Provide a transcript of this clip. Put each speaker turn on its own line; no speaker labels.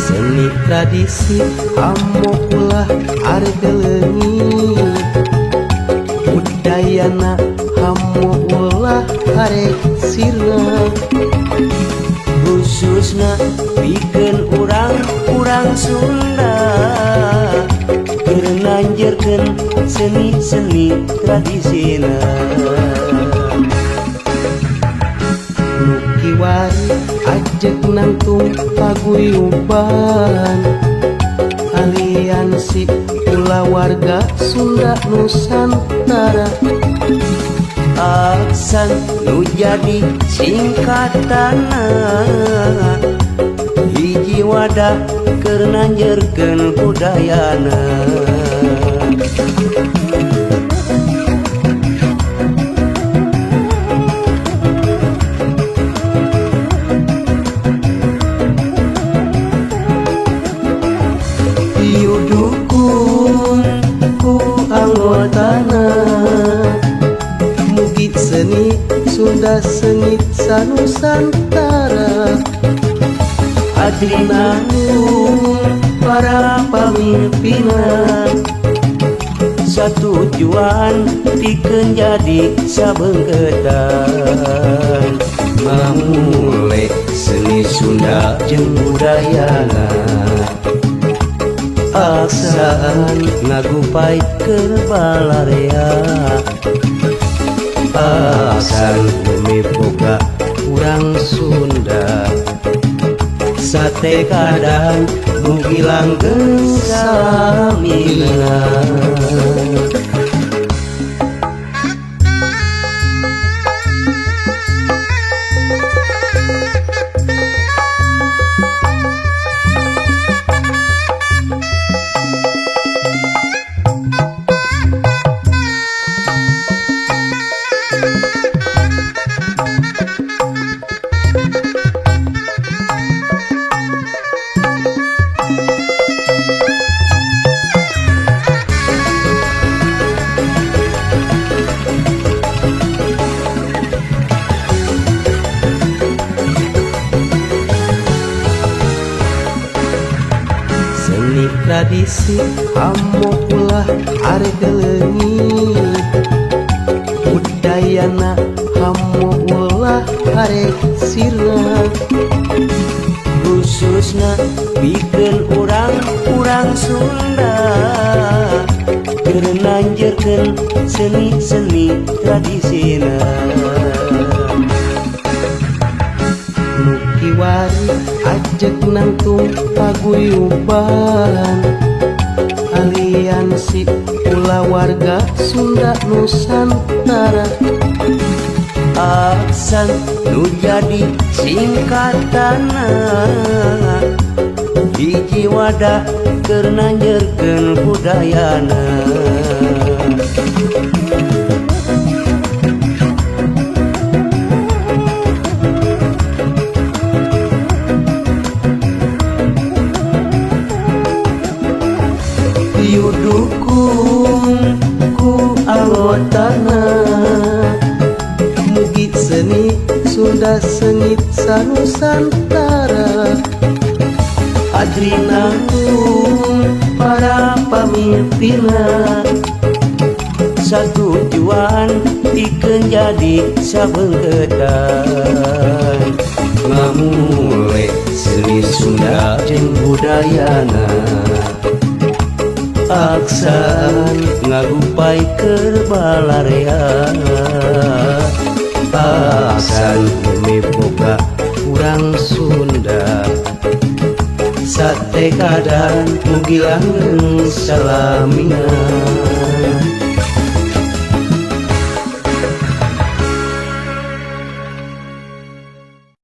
Seni tradisi hamo ulah arek leungit, budayana hamo ulah arek sirna,
khususna pikeun urang-urang Sunda keur nanjerkeun seni-seni tradisina.
Nu kiwari ajeg nangtung paguyuban aliansi kulawarga Sunda Nusantara.
Aksan nu jadi singkatana hiji wadah keur nanjerkeun budayana.
Dukung ku anggotana, mugi seni Sunda sengit sanusantara.
Adrinanggung para pamimpina, satujuan pikeun jadi sabeungkeutan.
Mamule seni Sunda jeung budayana,
Aksan ngagupay keur balarea.
Aksan bumi boga urang Sunda,
sate kadang mugi langgeng salamina.
Seni tradisi hamo ulah arek leungit, budayana hamo ulah arek sirna,
khususna pikeun urang-urang Sunda keur nanjerkeun seni-seni tradisina.
Nu kiwari ajeg nangtung paguyuban aliansi kulawarga Sunda Nusantara.
Aksan nu jadi singkatana hiji wadah keur nanjerkeun budayana. Dukung ku anggotana,
mugi seni Sunda sengit sanusantara.
Adrinanggung para pamimpina, satujuan pikeun jadi sabeungkeutan.
Ngamumule seni Sunda jeung budayana,
Aksan ngagupay keur balarea.
Aksan bumi boga urang Sunda,
sate kadang mugi langgeng salamina.